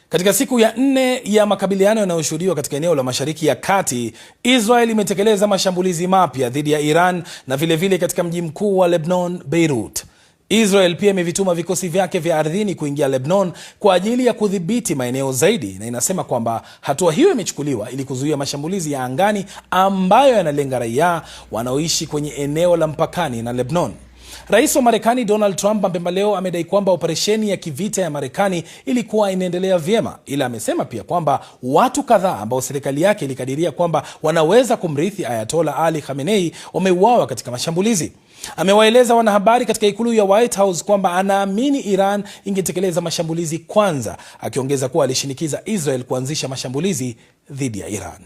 Katika siku ya nne ya makabiliano yanayoshuhudiwa katika eneo la Mashariki ya Kati, Israel imetekeleza mashambulizi mapya dhidi ya Iran na vilevile katika mji mkuu wa Lebanon, Beirut. Israel pia imevituma vikosi vyake vya ardhini kuingia Lebanon kwa ajili ya kudhibiti maeneo zaidi, na inasema kwamba hatua hiyo imechukuliwa ili kuzuia mashambulizi ya angani ambayo yanalenga raia wanaoishi kwenye eneo la mpakani na Lebanon. Rais wa Marekani Donald Trump mapema leo amedai kwamba operesheni ya kivita ya Marekani ilikuwa inaendelea vyema, ila amesema pia kwamba watu kadhaa ambao serikali yake ilikadiria kwamba wanaweza kumrithi Ayatollah Ali Khamenei wameuawa katika mashambulizi. Amewaeleza wanahabari katika ikulu ya White House kwamba anaamini Iran ingetekeleza mashambulizi kwanza, akiongeza kuwa alishinikiza Israel kuanzisha mashambulizi dhidi ya Iran.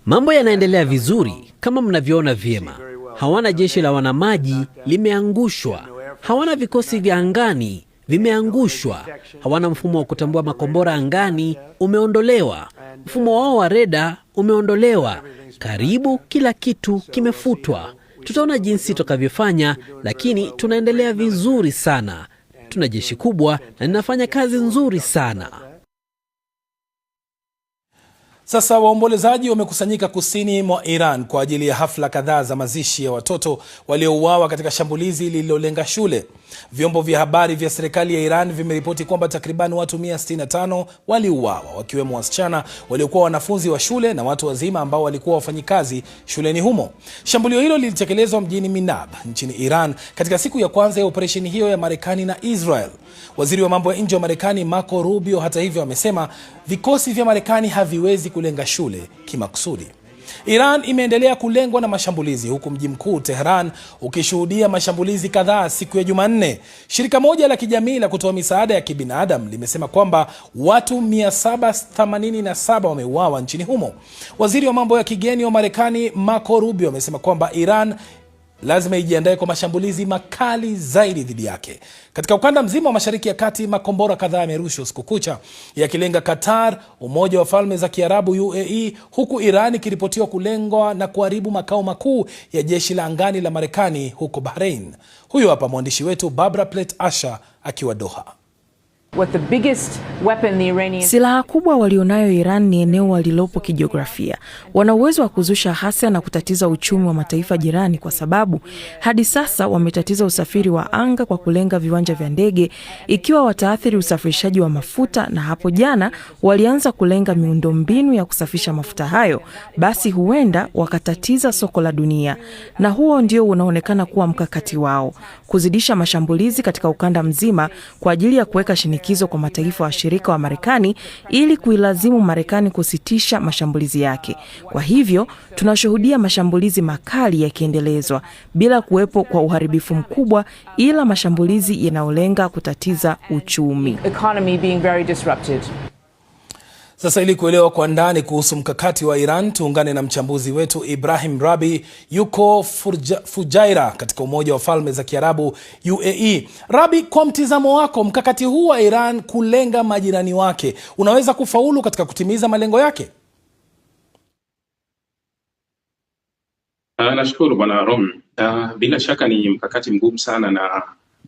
Mambo yanaendelea vizuri kama mnavyoona vyema. Hawana jeshi la wanamaji, limeangushwa. Hawana vikosi vya angani, vimeangushwa. Hawana mfumo wa kutambua makombora angani, umeondolewa. Mfumo wao wa reda umeondolewa. Karibu kila kitu kimefutwa. Tutaona jinsi tutakavyofanya, lakini tunaendelea vizuri sana. Tuna jeshi kubwa na linafanya kazi nzuri sana. Sasa waombolezaji wamekusanyika kusini mwa Iran kwa ajili ya hafla kadhaa za mazishi ya watoto waliouawa katika shambulizi lililolenga shule. Vyombo vya habari vya serikali ya Iran vimeripoti kwamba takriban watu 165 waliuawa, wakiwemo wasichana waliokuwa wanafunzi wa shule na watu wazima ambao walikuwa wafanyikazi shuleni humo. Shambulio hilo lilitekelezwa mjini Minab nchini Iran katika siku ya kwanza ya operesheni hiyo ya Marekani na Israel. Waziri wa mambo ya nje wa Marekani Marco Rubio, hata hivyo, amesema vikosi vya Marekani haviwezi kulenga shule kimakusudi. Iran imeendelea kulengwa na mashambulizi huku mji mkuu Tehran ukishuhudia mashambulizi kadhaa siku ya Jumanne. Shirika moja la kijamii la kutoa misaada ya kibinadamu limesema kwamba watu 787 wameuawa nchini humo. Waziri wa mambo ya kigeni wa Marekani Marco Rubio amesema kwamba Iran lazima ijiandae kwa mashambulizi makali zaidi dhidi yake. Katika ukanda mzima wa Mashariki ya Kati, makombora kadhaa yamerushwa usiku kucha yakilenga Qatar, Umoja wa Falme za Kiarabu UAE, huku Iran ikiripotiwa kulengwa na kuharibu makao makuu ya jeshi la angani la Marekani huko Bahrain. Huyu hapa mwandishi wetu Barbara Plett Asha akiwa Doha. What the biggest weapon the Iranians Silaha kubwa walionayo Iran ni eneo walilopo kijiografia. Wana uwezo wa kuzusha ghasia na kutatiza uchumi wa mataifa jirani, kwa sababu hadi sasa wametatiza usafiri wa anga kwa kulenga viwanja vya ndege, ikiwa wataathiri usafirishaji wa mafuta, na hapo jana walianza kulenga miundombinu ya kusafisha mafuta hayo, basi huenda wakatatiza soko la dunia, na huo ndio unaonekana kuwa mkakati wao, kuzidisha mashambulizi katika ukanda mzima kwa ajili ya kuweka shinikizo kwa mataifa washirika wa Marekani ili kuilazimu Marekani kusitisha mashambulizi yake. Kwa hivyo tunashuhudia mashambulizi makali yakiendelezwa bila kuwepo kwa uharibifu mkubwa, ila mashambulizi yanayolenga kutatiza uchumi. economy being very disrupted. Sasa ili kuelewa kwa ndani kuhusu mkakati wa Iran, tuungane na mchambuzi wetu Ibrahim Rabi, yuko Fujairah katika Umoja wa Falme za Kiarabu UAE. Rabi, kwa mtizamo wako, mkakati huu wa Iran kulenga majirani wake unaweza kufaulu katika kutimiza malengo yake? Nashukuru Bwana Rom. Bila shaka ni mkakati mgumu sana, na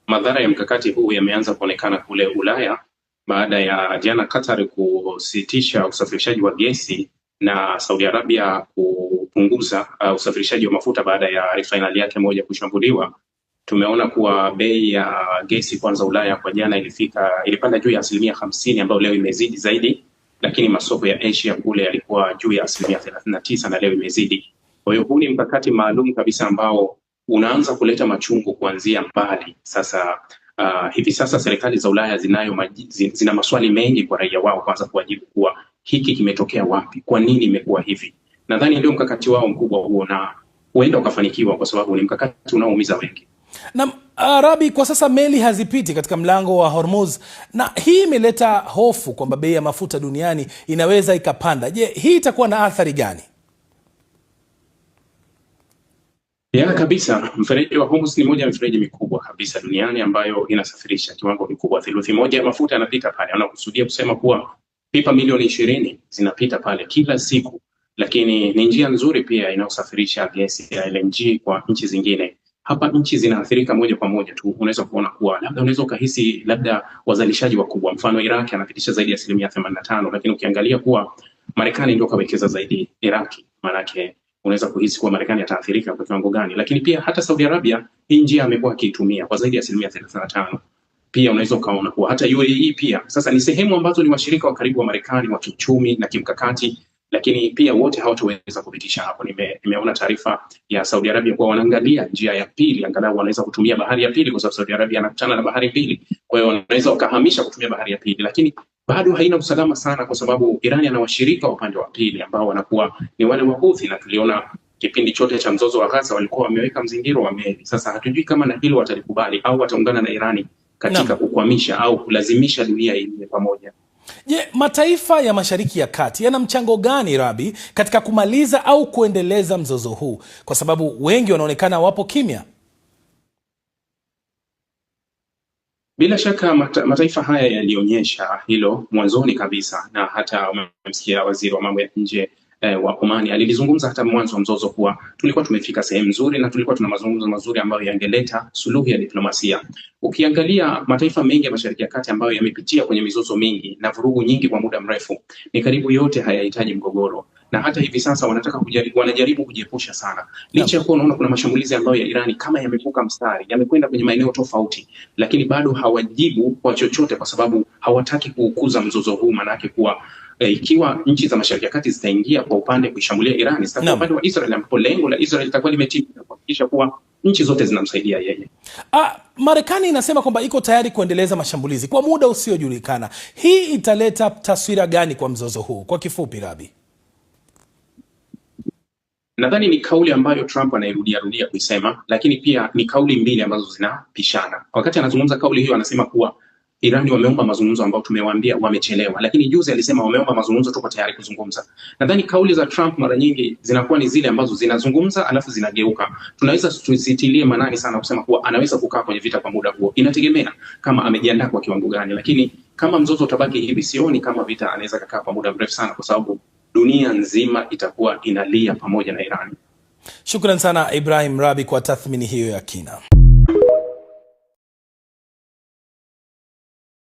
madhara ya mkakati huu yameanza kuonekana kule Ulaya baada ya jana Qatar kusitisha usafirishaji wa gesi na Saudi Arabia kupunguza usafirishaji wa mafuta baada ya refinery yake moja kushambuliwa. Tumeona kuwa bei ya gesi kwanza Ulaya kwa jana ilipanda juu ya 50% ambayo leo imezidi zaidi, lakini masoko ya Asia kule yalikuwa juu ya 39% na leo imezidi. Kwa hiyo huu ni mkakati maalum kabisa ambao unaanza kuleta machungu kuanzia mbali. Sasa hivi sasa serikali za Ulaya zina maswali mengi kwa raia wao, kwanza kuwajibu kuwa hiki kimetokea wapi, kwa nini imekuwa hivi. Nadhani ndio mkakati wao mkubwa huo, na huenda ukafanikiwa kwa sababu ni mkakati unaoumiza wengi. Na Rabi, kwa sasa meli hazipiti katika mlango wa Hormuz, na hii imeleta hofu kwamba bei ya mafuta duniani inaweza ikapanda. Je, hii itakuwa na athari gani? Ya kabisa, mfereji wa Hormuz ni moja ya mifereji mikubwa kabisa duniani ambayo inasafirisha kiwango kikubwa. Theluthi moja ya mafuta yanapita pale. Anakusudia kusema kuwa pipa milioni 20 zinapita pale kila siku, lakini ni njia nzuri pia inayosafirisha gesi ya LNG kwa nchi zingine. Hapa nchi zinaathirika moja kwa moja tu. Unaweza kuona kuwa labda unaweza ukahisi labda wazalishaji wakubwa, mfano Iraq anapitisha zaidi ya 85%, lakini ukiangalia kuwa Marekani ndio kawekeza zaidi Iraki, maanake unaweza kuhisi kuwa Marekani ataathirika kwa kiwango gani. Lakini pia hata Saudi Arabia hii njia amekuwa akiitumia kwa zaidi ya 35%. Pia unaweza ukaona kuwa hata UAE pia sasa ni sehemu ambazo ni washirika wa karibu wa Marekani wa kiuchumi na kimkakati, lakini pia wote hawataweza kupitisha hapo. Nimeona taarifa ya Saudi Arabia kuwa wanaangalia njia ya pili, angalau wanaweza kutumia bahari ya pili, kwa sababu Saudi Arabia anakutana na bahari mbili, kwa hiyo wanaweza wakahamisha kutumia bahari ya pili, lakini bado haina usalama sana, kwa sababu Irani ana washirika wa upande wa pili ambao wanakuwa ni wale Wahuthi, na tuliona kipindi chote cha mzozo wa Gaza walikuwa wameweka mzingiro wa meli. Sasa hatujui kama na hilo watalikubali au wataungana na Irani katika kukwamisha au kulazimisha dunia iwe pamoja. Je, mataifa ya Mashariki ya Kati yana mchango gani, Rabi, katika kumaliza au kuendeleza mzozo huu? Kwa sababu wengi wanaonekana wapo kimya. Bila shaka mataifa haya yalionyesha hilo mwanzoni kabisa, na hata umemsikia waziri wa mambo ya nje wa Omani alilizungumza hata mwanzo wa mzozo kuwa tulikuwa tumefika sehemu nzuri na tulikuwa tuna mazungumzo mazuri ambayo yangeleta suluhu ya diplomasia. Ukiangalia mataifa mengi ya Mashariki ya Kati ambayo yamepitia kwenye mizozo mingi na vurugu nyingi kwa muda mrefu, ni karibu yote hayahitaji mgogoro, na hata hivi sasa wanataka wanajaribu kujiepusha sana, licha ya kuwa unaona kuna mashambulizi ambayo ya Irani kama yamevuka mstari, yamekwenda kwenye maeneo tofauti, lakini bado hawajibu kwa chochote, kwa sababu hawataki kuukuza mzozo huu, maanake kuwa ikiwa nchi za Mashariki ya Kati zitaingia kwa upande kuishambulia Irani, zitakuwa upande wa Israel, ambapo lengo la Israel litakuwa limetimia kuhakikisha kuwa nchi zote zinamsaidia yeye. Marekani inasema kwamba iko tayari kuendeleza mashambulizi kwa muda usiojulikana. Hii italeta taswira gani kwa mzozo huu? Kwa kifupi, Rabi. Nadhani ni kauli ambayo Trump anairudia rudia kuisema, lakini pia ni kauli mbili ambazo zinapishana. Wakati anazungumza kauli hiyo, anasema kuwa Irani wameomba mazungumzo ambao tumewaambia wamechelewa, lakini juzi alisema wameomba mazungumzo, tuko tayari kuzungumza. Nadhani kauli za Trump mara nyingi zinakuwa ni zile ambazo zinazungumza alafu zinageuka. Tunaweza tusitilie manani sana kusema kuwa anaweza kukaa kwenye vita kwa muda huo, inategemea kama amejiandaa kwa kiwango gani, lakini kama mzozo utabaki hivi, sioni kama vita anaweza kukaa kwa muda mrefu sana, kwa sababu dunia nzima itakuwa inalia pamoja na Irani. Shukran sana Ibrahim Rabi kwa tathmini hiyo ya kina.